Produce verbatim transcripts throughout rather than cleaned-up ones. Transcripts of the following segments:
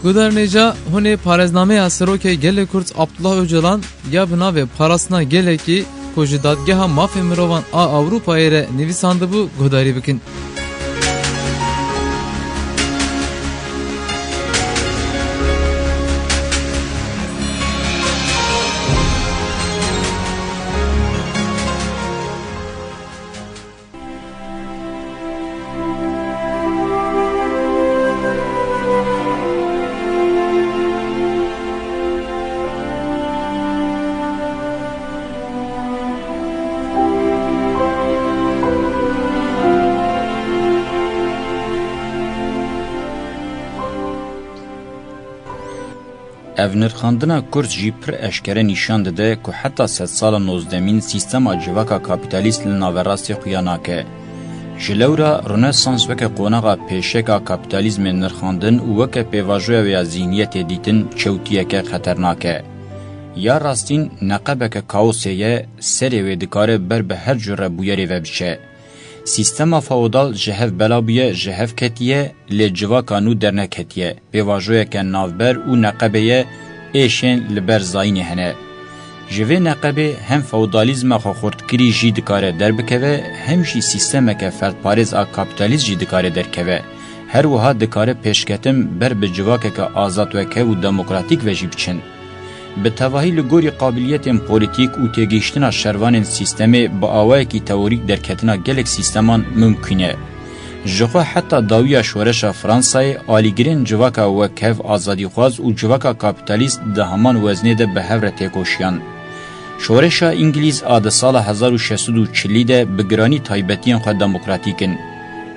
Guhdarên hêja, hûn ê parêznameya Serokê Gelê Kurd Abdullah Ocalan ya bi navê Parastina Gelekî ku ji Dadgeha Mafê Mirovan a Ewropayê re nivîsandibû guhdarî bikin. Ev nirxandina kurt jî pir eşkere nîşan dide ku heta sedsala nozdemîn sîstema civaka kapîtalîst li naverastê xuya nake. Ji lewra Rönesans weke qonaxa pêşek a kapîtalîzmê nirxandin û weke pêvajoya wê ya zîhniyetê dîtin çewtiyeke xeternak e. Ya rastîn neqebeke kaosê ye, serê wê dikare ber bi her cure bûyerê ve biçe. Sîstema feodal ji hev bela bûye, ji hev ketiye, lê civaka nû derneketiye. Pêvajoyeke navber û neqebê ye, êşên li ber zayînê hene. Ji vê neqebê hem feodalîzma xwe xurtkirî jî dikare derbikeve, hem jî sîstemeke ferdparêz a kapîtalîst jî dikare derkeve. Her wiha dikare pêşketin ber bi civakeke azadwekev û demokratîk ve jî biçin. Bi tevahî li gorî qabiliyetên polîtîk û têgihiştina şervanên sîstemê bi awayekî teorîk derketina gelek sîsteman mimkûn e. Ji xwe heta dawiya şoreşa Fransayê alîgirên civaka wekhev azadîxwaz û civaka kapîtalîst di heman weznê de bi hev re têkoşiyan. Şoreşa Îngilîz a di sala hezar û şeş sed û çilî de bi giranî taybetiyên xwe demokratîk in.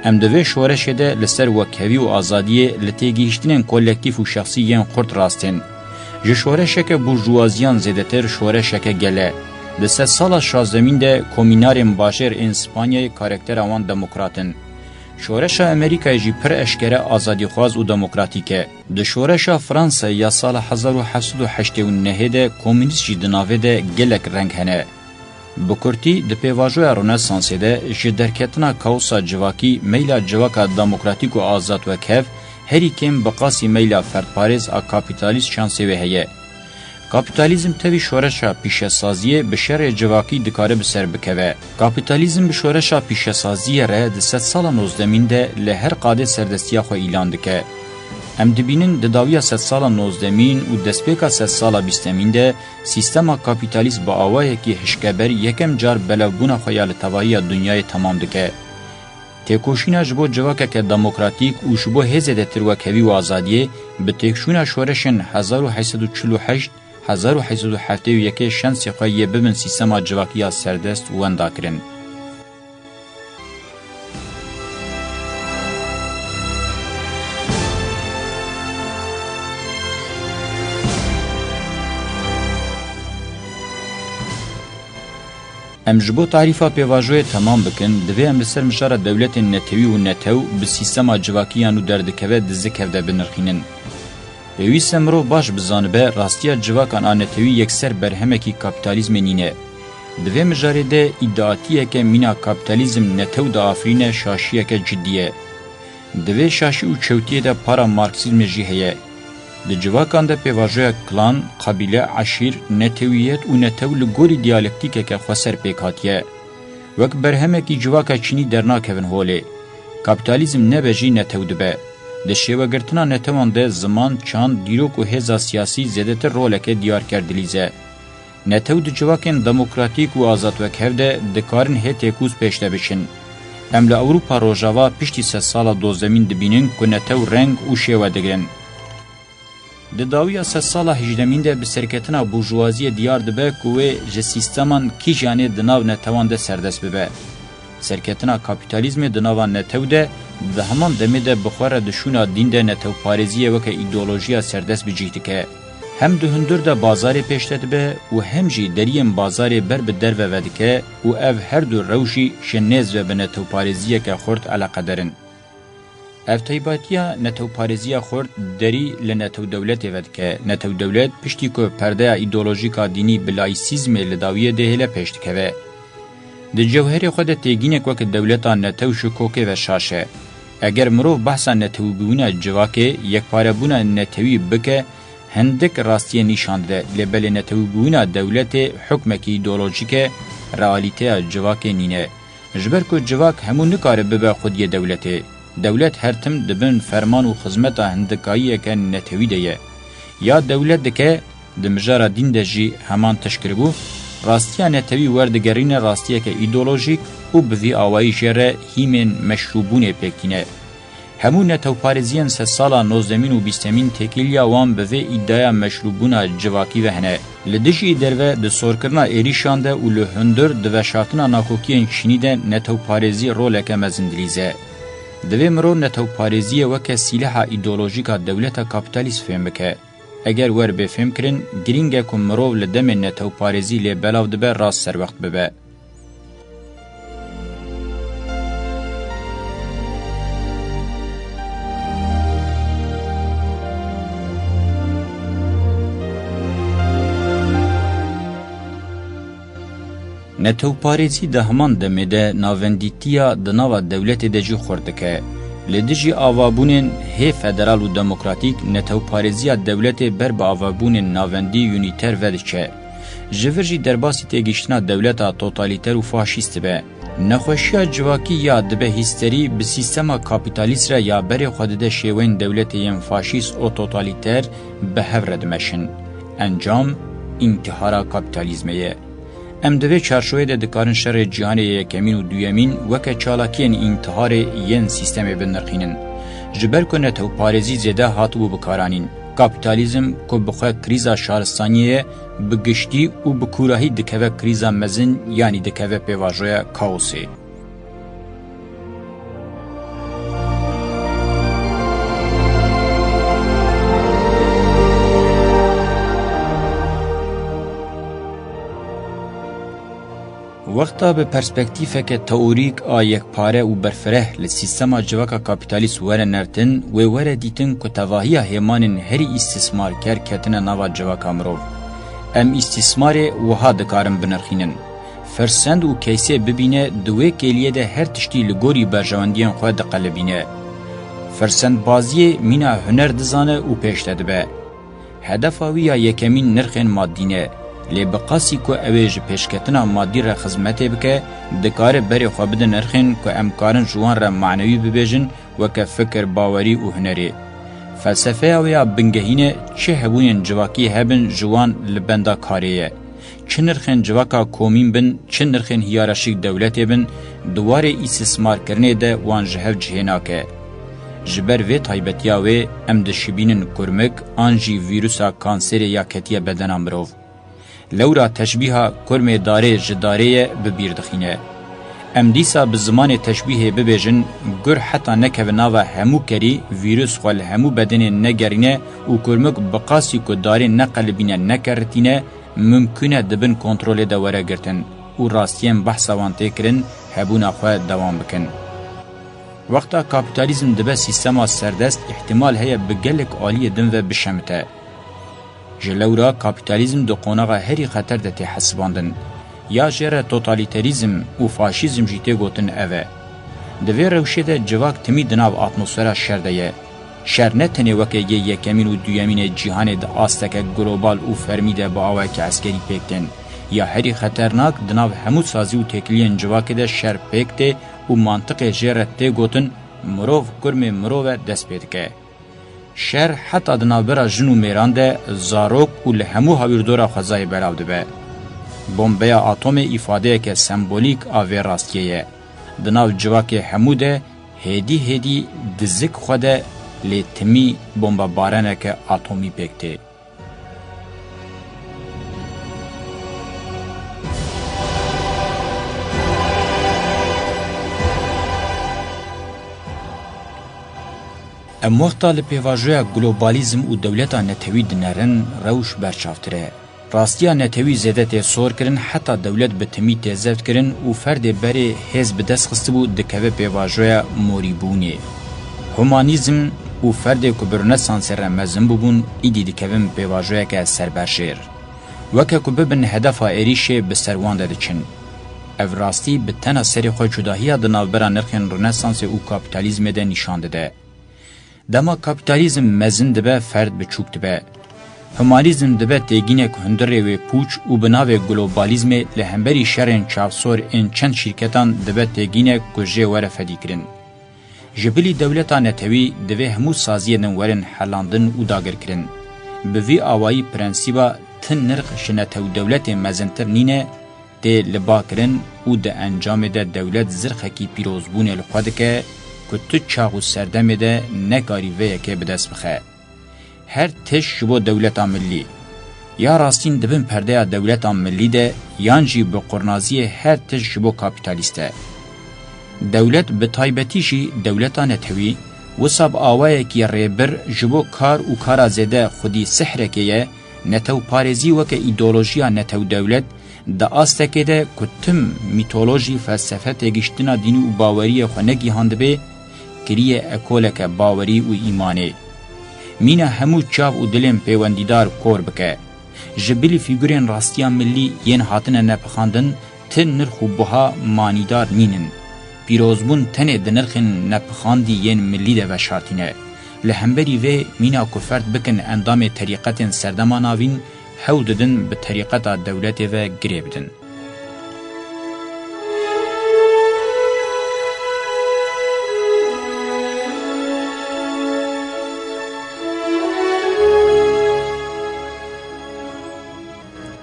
Em di vê şoreşê de li ser wekhevî û azadiyê li têgihiştinên kolektîf û şexsî yên xurt rast tên. Ji şoreşeke burjuwaziyan zêdetir şoreşeke gel e. Di sedsala şazdemîn de komînarên bajêr ên Spanyayê karaktera wan demokrat in. Şoreşa Amerîkayê jî pir eşkere azadîxwaz û demokratîk e. Di şoreşa Fransayê ya sala hezar û heft sed û heştê û nehê de komînîst jî di navê de gelek reng hene. Bi kurtî, di pêvajoya Ronesansê de ji derketina kaosa civakî meyla civaka demokratîk û azad wekhev, herî kêm bi qasî meyla ferdparêz a kapîtalîst şansê wê heye. Kapîtalîzm tevî şoreşa pîşesaziyê bi şerê civakî dikare bi ser bikeve. Kapîtalîzm bi şoreşa pîşesaziyê re di sedsala nozdemîn de li her qadê serdestiya xwe îlan dike. Em dibînin di dawiya sedsala nozdemîn û destpêka sedsala bîstemîn de sîstema kapîtalîst bi awayekî hişkeber yekem car belewbûna xwe ya li tevahiya dinyayê temam dike. Têkoşîna ji bo civakeke demokratîk û ji bo hê zêdetir wekhevî û azadiyê bi têkşûna şoreşên hezar û heşt sed û çil û heşt, hezar û heşt sed û heftê û yekê şensê xwe yê bibin sîstema civakî ya serdest wenda kirin. Em ji bo tarîfa pêvajoyê temam bikin, divê em li ser mijara dewletên netewî û netew bi sîstema civakî ya nû derdikeve dizikev de binirxînin. Pêwîst e mirov baş bizanibe, rastiya civakan a netewî yekser berhemekî kapîtalîzmê nîne. Di vê mijarê de îdiatiyeke mîna kapîtalîzm netew diafirîne şaşiyeke cidî ye. Di vê şaşî û çewtiyê de para marksîzmê jî heye. Di civakan de pêvajoya klan, qebîle, eşîr, netewiyet û netew li gorî diyalektîkeke xweser pêk hatiye. Wek berhemekî civaka çinî dernakevin holê. Kapîtalîzm nebe jî netew dibe. Di şêwegirtina netewan de ziman, çand, dîrok û hêza siyasî zêdetir roleke diyarker dilîze. Netew di civakên demokratîk û azadwekhev de dikarin hê têkûz pêş de biçin. Em li Ewropa Rojava piştî sedsala dozdemîn dibînin ku netew reng û şêwe digirin. Di dawiya sedsala hejdemîn de bi serketina burjuvaziyê diyar dibe ku wê ji sîsteman kîjanê di nav netewan de serdest bibe. Serketina kapîtalîzmê di nava netew de, di heman demê de bi xwe re di şûna dîn de netewparêziyê weke îdeolojiya serdest bi cih dike. Hem di hundir de bazarê pêş de dibe û hem jî deriyên bazarê ber bi derve vedike û ev her du rewşî ji nêz ve bi netewparêziyeke xurt eleqeder in. Ev taybetiya netewparêziya xurt derî li netewdewletê vedike. Netewdewlet piştî ku perdeya îdeolojîk a dînî bi laîsîzmê li dawiyê dihêle pêş dikeve. Di cewherê xwe de têgînek weke dewleta netew ji kokê ve şaş e. Eger mirov behsa netewîbûna civakê, yekparebûna netewî bike, hindik rastiyê nîşan dide, lê belê netewîbûna dewletê hukmekî îdeolojîk e, realîteya civakê nîne. Ji ber ku civak hemû nikare bibe xwediyê dewletê. Dewlet her tim di bin ferman û xizmeta hindikayiyeke netewî de ye. Ya dewlet dike, di mijara dîn de jî heman tişt kiribû, rastiya netewî werdigerîne rastiyeke îdeolojîk û bi vî awayî jê re hîmên meşrûbûnê pêk tîne. Hemû netewparêziyên sedsala nozdemîn û bîstemîn têkiliya wan bi vê îdiaya meşrûbûna civakî ve hene. Li dijî derve di sorkirina êrîşan de û li hundir di veşartina nakokiyên çînî de netewparêzî roleke mezin dilîze. Divê mirov netewparêziyê weke sîleha îdeolojîk a dewleta kapîtalîst fêm bike. Eger were bê fêmkirin, girîng e ku mirov li demê netewparêzî lê belav dibe rast serwext bibe. Netewparêzî di heman demê de navendîtiya di nava dewletê de jî xurt dike. Li dijî avabûnên hê federal û demokratîk, netewparêziya dewletê ber bi avabûnên navendî, unîter, vediçe. Ji vir jî derbasî têgihiştina dewleta totalîter û faşîst dibe. Nexweşiya civakî ya dibe hîsterî bi sîstema kapîtalîst re ya berê xwe dide şêweyên dewletê yên faşîst û totalîter bi hev re dimeşin. Encam, întîhara kapîtalîzmê ye. Em di vê çarçoveyê de dikarin şerê cîhanê yekemîn û duyemîn weke çalakiyên întîharê yên sîstemê binirxînin. Ji ber ku netewparêzî zêde hatibû bikaranîn, kapîtalîzm ku bi xwe krîza şaristaniyê ye, bi giştî û bi kûrahî dikeve krîza mezin, yanî dikeve pêvajoya kaosê. Wexta bi perspektîfeke teorîk a yekpare û berfireh li sîstema civaka kapîtalîst were nertin, wê were dîtin ku tevahiya hêmanên herî îstîsmarker ketine nava civaka mirov. Em îstîsmarê wiha dikarin binirxînin. Firsend û keysê bibîne, di wê kêliyê de her tiştî li gorî berjewendiyên xwe diqelibîne. Firsendbaziyê mîna huner dizane û pêş de dibe. Hedefa wî ya yekemîn nirxên maddî ne, lê bi qasî ku ew ê ji pêşketina maddî re xizmetê bike, dikare berê xwe bide nirxên ku em karin ji wan re manewî bibêjin, weke fikir, bawerî û hunerê. Felsefeya wê ya bingehîn e, çi hebûnên civakî hebin, ji wan li benda karê ye. Çi nirxên civaka komîn bin, çi nirxên hiyerarşîk dewletê bin, di warê îstîsmarkirinê de wan ji hev cihê nake. Ji ber vê taybetiya wê em dişibînin kurmik an jî vîrusa kanserê ya ketiye bedena mirov. Lewra teşbîha kurmê darê ji darê ye bi bîr dixîne. Em dîsa bi zimanê teşbîhê bibêjin, gur heta nekeve nava hemû kerî, vîrus xwe li hemû bedenê negerîne û kurmik bi qasî ku darê neqelibîne, nekeritîne, mimkûn e di bin kontrolê de were girtin û rastiyên behsa wan tê kirin hebûna xwe dewam bikin. Wexta kapîtalîzm dibe sîstema serdest, îhtimal heye bi gelek aliyê din ve bişemite. Ji lewra kapîtalîzm di qonaxa herî xeter de tê hesibandin. Ya jê re totalîterîzm û faşîzm jî tê gotin ev e. Di vê rewşê de civak timî di nav atmosfera şer de ye. Şer ne tenê weke yê yekemîn û duyemînê cîhanê di asteke global û fermî de bi awayeke eskerî pêk tên. Ya herî xeternak, di nav hemû sazî û têkiliyên civakê de şer pêk tê û mantiqê jê re tê gotin, mirov kurmê mirov e, dest pê dike. Şer heta di navbera jin û mêran de, zarok û li hemû hawîrdora xwezayê belav dibe. Bombeya atomê îfadeyeke sembolîk a vê rastiyê ye. Di nav civakê hemû de hêdî hêdî di zik xwe de lê timî bombebaraneke atomî pêk tê. Em wexta li pêvajoya globalizm û dewleta netewî dinerin, rewş berçavtir e. Rastiya netewî zêde tê sor kirin, heta dewlet bi timî tê zeft kirin û ferdê berê hêz bi dest xistibû dikeve pêvajoya morîbûnê. Humanîzm û ferdê ku bi Rönesansê re mezin bûbûn, îdî dikevin pêvajoyeke serberjêr. Weke ku bibin hedefa êrîşê, bi ser wan de diçin. Ev rastî bi tena serê xwe cudahiya di navbera nirxên Rönesansê û kapîtalîzmê de nîşan dide. Dema kapîtalîzm mezin dibe, ferd biçûk dibe. Humanîzm dibe têgînek hundirê wê pûç û bi navê globalîzmê li hemberî şerên çavsor ên çend şîrketan dibe têgînek ku jê were fedîkirin. Ji bilî dewleta netewî divê hemû saziyên din werin helandin û dagirkirin. Bi vî awayî prensîba ti nirx ji netewdewletê mezintir nîne, tê libakirin û di encamê de dewlet zirxekî pîrozbûnê li xwe dike ku tu çax û serdemê de nekarî vê yekê bi dest bixe. Her tişt ji bo dewleta millî. Ya rastîn di bin perdeya dewleta millî de yan jî bi qurnaziyê her tişt ji bo kapîtalîst e. Dewlet, bi taybetî jî dewleta netewî, wisa bi awayekî rêbir ji bo kar û kara zêde xwedî sihrekê ye, netewparêzî weke îdeolojiya netewdewlet di astekê de ku tim mîtolojî, felsefe, têgiştina dînî û baweriyê xwe negihandibe, kiriye ekoleke bawerî û îmanê. Mîna hemû çav û dilên pêwendîdar kor bike. Ji bilî fîgurên rastiya millî yên hatine nepixandin, ti nirx û buha manîdar nînin. Pîrozbûn tenê di nirxên nepixandî yên millî de veşartîne. Li hemberî vê, mîna ku ferd bikin endamê terîqetên serdema navîn, hewl didin bi terîqeta dewletê ve girê bidin.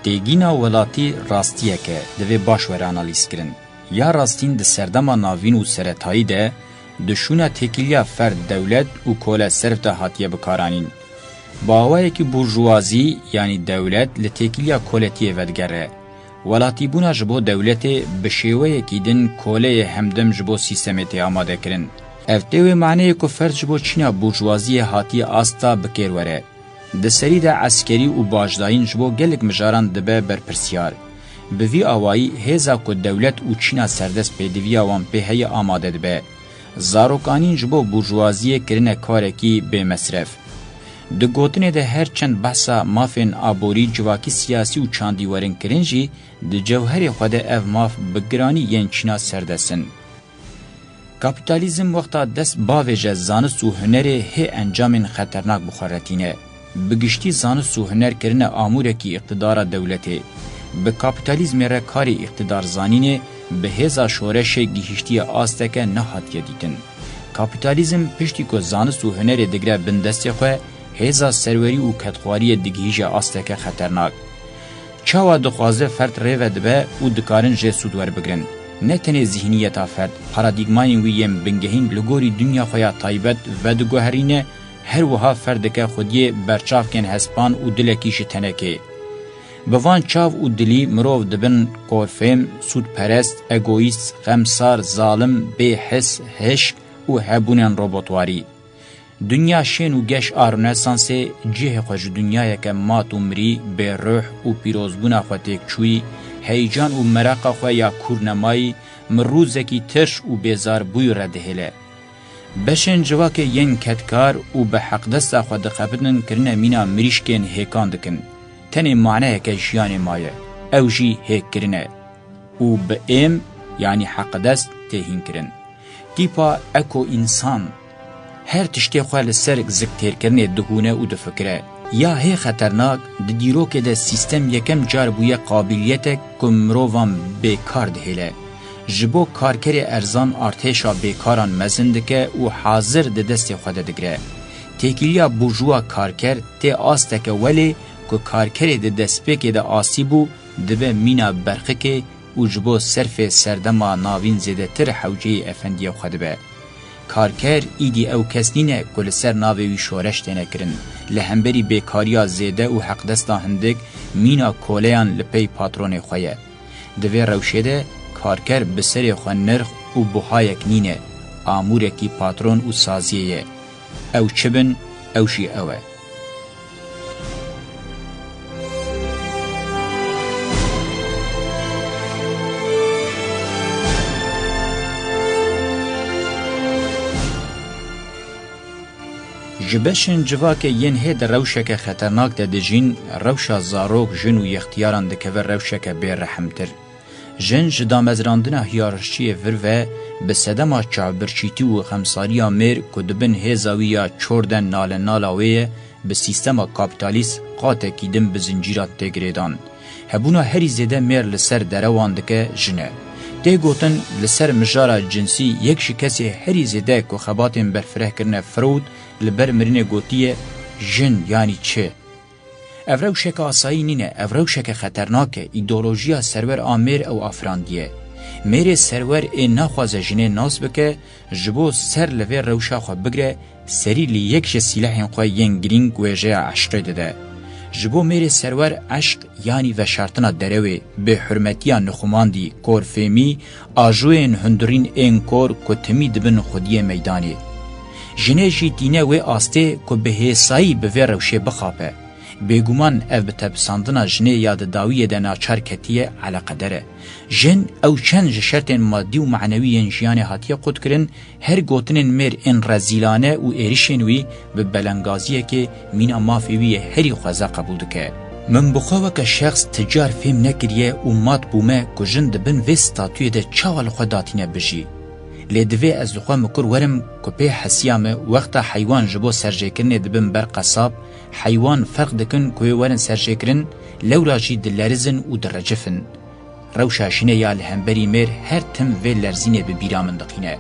Têgîna welatî rastiyek e, divê baş were analîzkirin. Ya rastîn di serdema navîn û seretayî de di şûna têkiliya ferd, dewlet û kole serf de hatiye bikaranîn. Bi awayekî burjuwazî, yanî dewlet, li têkiliya koletiyê vedigere. Welatîbûna ji bo dewletê bi şêweyekî din koleyê hemdem ji bo sîstemê tê amadekirin. Ev tê wê maneyê ku ferd ji bo çîna burjuwaziyê hatiye asta bi kêr were. Di serî de eskerî û bajdayîn ji bo gelek mijaran dibe berpirsiyar. Bi vî awayî hêza ku dewlet û çîna serdest pêdiviya wan pê heye amade dibe. Zarokanîn ji bo burjuwaziyê kirine karekî bê mesref. Di gotinê de her çend behsa mafên aborî, civakî, siyasî û çandî werin kirin jî, di cewherê xwe de ev maf bi giranî yên çîna serdest in. Kapîtalîzm wexta dest bavêje zanist û hunerê hê encamên xeternak bi xwe re tîne. Bi giştî zanist û huner kirine amûrekî îqtidara dewletê. Bi kapîtalîzmê re karê îqtidarzanînê bi hêza şoreşê gihîştiye asteke nehatiye dîtin. Kapîtalîzm piştî ku zanist û hunerê digre bin destê xwe, hêza serwerî û kedxwariyê digihîje asteke xeternak. Çawa dixwaze ferd rê ve dibe û dikarin jê sûd werbigrin? Ne tenê zîhniyeta ferd, paradîgmayên wî yên bingehîn li gorî dinya xwe ya taybet vediguherîne, her wiha ferd dike xwediyê berçavkên hespan û dilekî ji tenekê. Bi van çav û dilî mirov dibin korfêm, sûdperest, egoîst, xemsar, zalim, bêhis, hişk û hebûnên robotwarî. Dinya şên û geş a Rönesansê cihê xwe ji dinyayeke mat û mirî, bêruh û pîrozbûna xwe têk çûyî, heyecan û meraqa xwe ya kûrnemayî, mirrûzekî tirş û bêzarbûyî re dihêle. Beşên civakê yên kedkar û bi heqdesta xwe dixebitin kirine mîna mirîşkên hêkan dikin. Tenê maneyeke jiyanê maye, ew jî hêkkirin e. Û bi êm, yanî heqdest, tê hînkirin. Tîpa eko-însan her tiştê xwe li ser ziktêrkirinê dihûne û difikire. Ya hê xeternak, di dîrokê de sîstem yekem car bûye qabîliyetek ku mirovan bêkar dihêle. Ji bo karkerê erzan artêşa bêkaran mezin dike û hazir di destê xwe de digire. Têkiliya burjuwa karker tê asteke welê ku karkerê di destpêkê de asî bû, dibe mîna berxikê û ji bo serfê serdema navîn zêdetir hewceyî efendiyê xwe dibe. Karker îdî ew kes nîne ku li ser navê wî şoreş têne kirin. Li hemberî bêkariya zêde û heqdesta hindik mîna koleyan li pey patronê xwe ye. Di vê rewşê de karker bi serê xwe nirx û buhayek nîne, amûrekî patron û saziyê ye. Ew çi bin, ew jî ew e. Ji beşên civakê yên hê di rewşeke xeternak de dijîn, rewşa zarok, jin û yextiyaran dikeve rewşeke bêrehemtir. Jin ji damezrandina hiyerarşiyê vir ve bi sedema çavbirçîtî û xemsariya mêr ku di bin hêza wî ya çor de nalenala wê ye, bi sîstema kapîtalîst qatekî din bi zincîran tê girêdan. Hebûna herî zêde mêr li ser derewan dike jin e. Tê gotin, li ser mijara cinsî yek ji kesê herî zêde ku xebatên berfireh kirine Freud li ber mirinê gotiye, jin yanî çi? Ev rewşeke asayî nîne, ev rewşeke xeternak e, îdeolojiya serwer a mêr ew afirandiye. Mêrê serwer ê naxwaze jinê nas bike, ji bo ser li vê rewşa xwe bigre, serî li yek ji sîlehên xwe yên girîng wêjeya eşqê dide. Ji bo mêrê serwer eşq yanî veşartina derewê, bêhurmetiya nixumandî, korfêmî, ajoyên hundirîn ên kor ku timî dibin xwediyê meydanê. Jinê jî tîne wê astê ku bi hêsayî bi vê rewşê bixape. Bêguman ev bi tepisandina jinê ya di dawiyê de naçar ketiye eleqeder e. Jin ew çend ji şertên madî û manewî yên jiyanê hatiye qutkirin, her gotinên mêr ên rezîlane û êrişên wî bi belengaziyekê mîna mafê wî yê herî xweza qebûl dike. Min bi xwe weke şexs ti car fêm nekiriye û mat bûme ku jin di bin vê statuyê de çawa li xwe datîne bijî. Lê divê ez li xwe mikur werim ku pê hesiya me wexta heywan ji bo serjêkirinê dibin ber qesab, heywan ferq dikin ku wê werin serjêkirin, lewra jî dilerizin û direcifin. Rewşa jinê ya li hemberî mêr her tim vê lerzînê bi bîra min dixîne.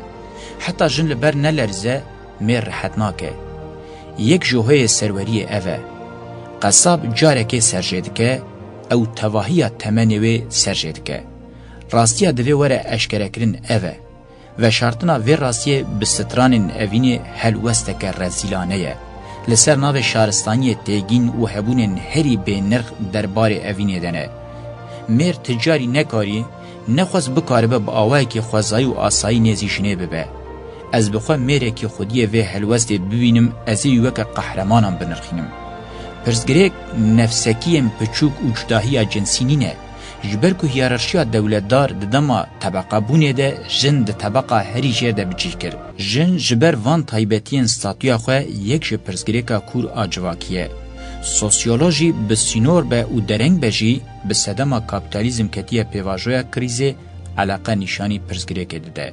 Heta jin li ber nelerize, mêr rehet nake. Yek ji hoyê serweriyê ev e. Qesab carekê serjê dike, ew tevahiya temenê wê serjê dike. Rastiya divê were eşkerekirin ev e. Veşartina vê rastiyê bi stranên evînê helwesteke rezîlane ye. Li ser navê şaristaniyê têgîn û hebûnên herî bênirx derbarê evînê de ne. Mêr ti carî nekarî, nexwest bikaribe bi awayekî xwezayî û asayî nêzî jinê bibe. Ez bi xwe mêrekî xwediyê vê helwestê bibînim, ez ê wî weke qehremanan binirxînim. Pirsgirêk nefsekiyên piçûk û cudahiya cinsî nîne. Ji ber ku hiyerarşiya dewletdar di dema tebeqabûnê de jin di tebeqa herî jêr de bi cih kir. Jin ji ber van taybetiyên statuya xwe yek ji pirsgirêka kûr a civakî ye. Sosyolojî bi sînor be û dereng be jî bi sedema kapîtalîzm ketiye pêvajoya krîzê, eleqe nîşanî pirsgirêkê dide.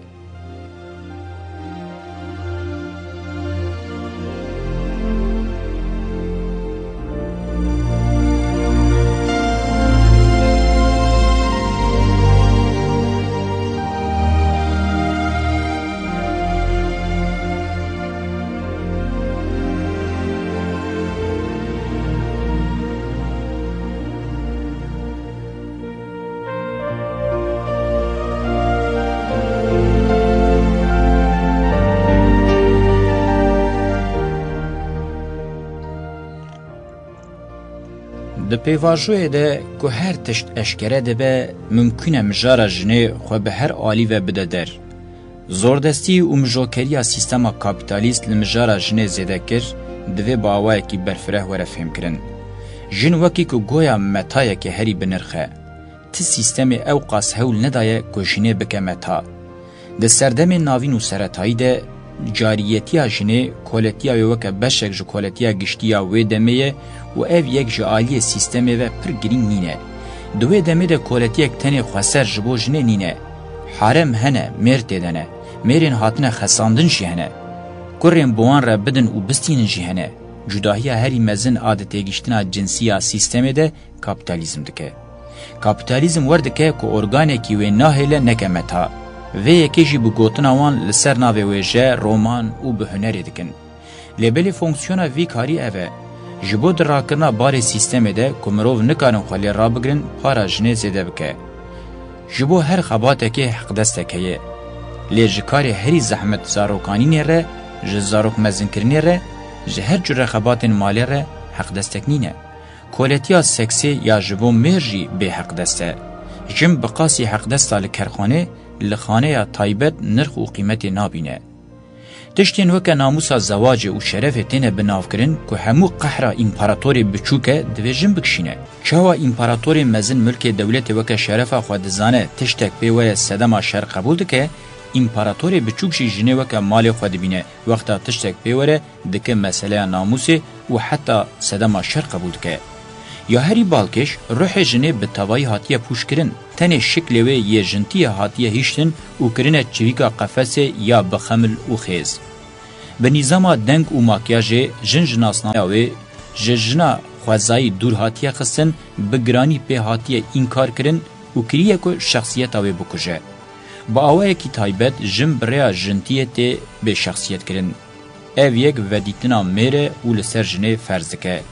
Di pêvajoyê de ku her tişt eşkere dibe, mimkûn e mijara jinê xwe bi her alî ve bide der. Zordestî û mijokeriya sîstema kapîtalîst li mijara jinê zêde kir, divê bi awayekî berfireh were fêmkirin. Jin wekî ku goya metayeke herî binirx e. Ti sîstemê ewqas hewl nedaye ku jinê bike meta. Di serdemên navîn û seretayî de cariyetiya jinê koletiya wê weke beşek ji koletiya giştî ya wê demê ye û ev yek ji aliyê sîstemê ve pir girîng nîne. Di wê demê de koletiyek tenê xweser ji bo jinê nîne. Harem hene, mêr tê de ne. Mêrên hatine xesandin jî hene. Kurên bi wan re bidin û bistînin jî hene. Cudahiya herî mezin a di têgihiştina cinsî ya sîstemê de kapîtalîzm dike. Kapîtalîzm wer dike ku organekî wê nahêle neke meta. Vê yekê jî bi gotina wan li ser navê wêje, roman û bi hunerê dikin. Lê belê fonksiyona vî karî ev e. Ji bo di rakirina barê sîstemê de ku mirov nikarin xwe lê rabigirin, para jinê zêde bike. Ji bo her xebatekê heqdestek heye. Lê ji karê herî zehmet zarokanînê re, ji zarok mezinkirinê re, ji her cure xebatên malê re heqdestek nîne. Koletiya seksê ya ji bo mêr jî bê heqdest e. Jin bi qasî heqdesta li kerxanê, li xaneya taybet nirx û qîmetê nabîne. Tiştên weke namûsa zewacê û şerefê têne binavkirin ku hemû qehra împaratorê biçûk e, divê jin bikişîne. Çawa împaratorê mezin milkê dewletê weke şerefa xwe dizane, tiştek pê were sedema şer qebûl dike, împaratorê biçûk jî jinê weke malê xwe dibîne, wexta tiştek pê were dike meseleya namûsê û heta sedema şer qebûl dike. Ya herî balkêş, ruhê jinê bi tevayî hatiye pûçkirin, tenê şiklê wê yê jintiyê hatiye hiştin û kirine çivîka qefesê ya bi xemil û xêz. Bi nîzama deng û makyajê jin ji nasnameya wê ji jina xwezayî dûr hatiye xistin, bi giranî pê hatiye înkar kirin û kiriye ku şexsiyeta wê bikuje. Bi awayekî taybet jin bi rêya jintiyê tê bê şexsiyet kirin. Ev yek vedîtina mêr e û li ser jinê ferz dike.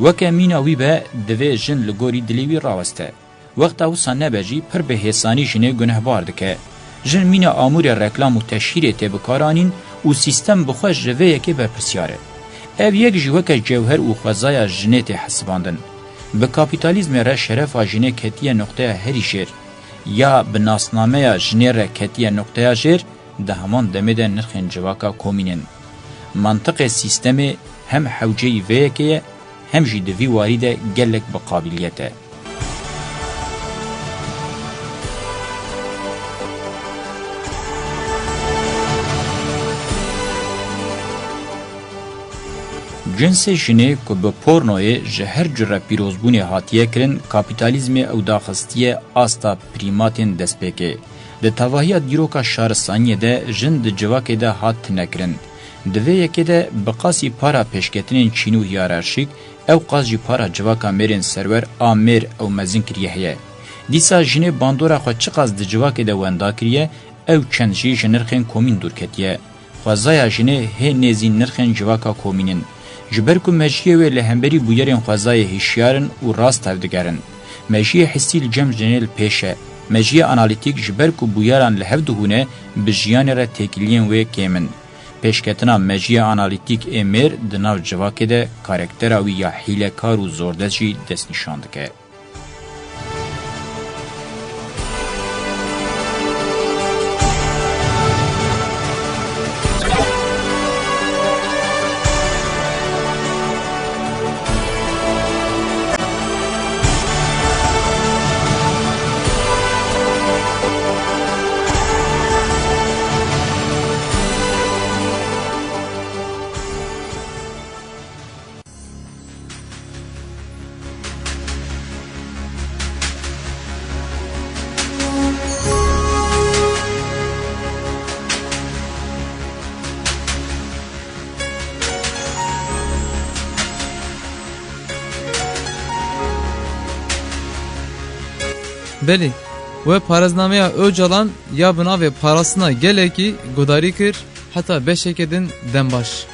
Weke mîna wî be, divê jin li gorî dilê wî raweste. Wexta wisa nebe jî pir bi hêsanî jinê gunehbar dike. Jin mîna amûrê reklam û teşhîrê tê bikaranîn û sîstem bi xwe ji vê yekê berpirsiyar e. Ev yek jî weke cewher û xwezaya jinê tê hesibandin. Bi kapîtalîzmê re şerefa jinê ketiye noqteya herî jêr. Ya bi nasnameya jinê re ketiye noqteya jêr, di heman demê de nirxên civaka komîn in. Mantiqê sîstemê hem hewceyî vê yekê ye, hem jî di vî warî de gelek bi qabîliyet e. Cinsê jinê ku bi pornoyê ji her cure pîrozbûnê hatiye kirin, kapîtalîzmê ew daxistiye asta prîmatên destpêkê. Di tevahiya dîroka şaristaniyê de jin di civakê de hat tinekirin. Di vê yekê de bi qasî para pêşketinên çîn û hiyerarşîk, ew qas jî para civaka mêrên serwer a mêr ew mezin kiriye heye. Dîsa jinê bandora xwe çiqas di civakê de wenda kiriye, ew çend jî ji nirxên komîn dûr ketiye. Xwezaya jinê hê nêzî nirxên civaka komîn in. Ji ber ku mejiyê wê li hemberî bûyerên xwezayê hişyar in û rast tevdigerin. Mejiyê hissî li cem jinê li pêş e. Mejiyê analîtîk ji ber ku bûyeran li hev dihûne, bi jiyanê re têkiliyên wê kêm in. Pêşketina mejiyê analîtîk ê mêr di nav civakê de karaktera wî ya hîlekar û zordest jî destnîşan dike. Belê, we parêznameya Ocalan ya bi navê Parastina Gelekî guhdarî kir, heta beşeke din dem baş.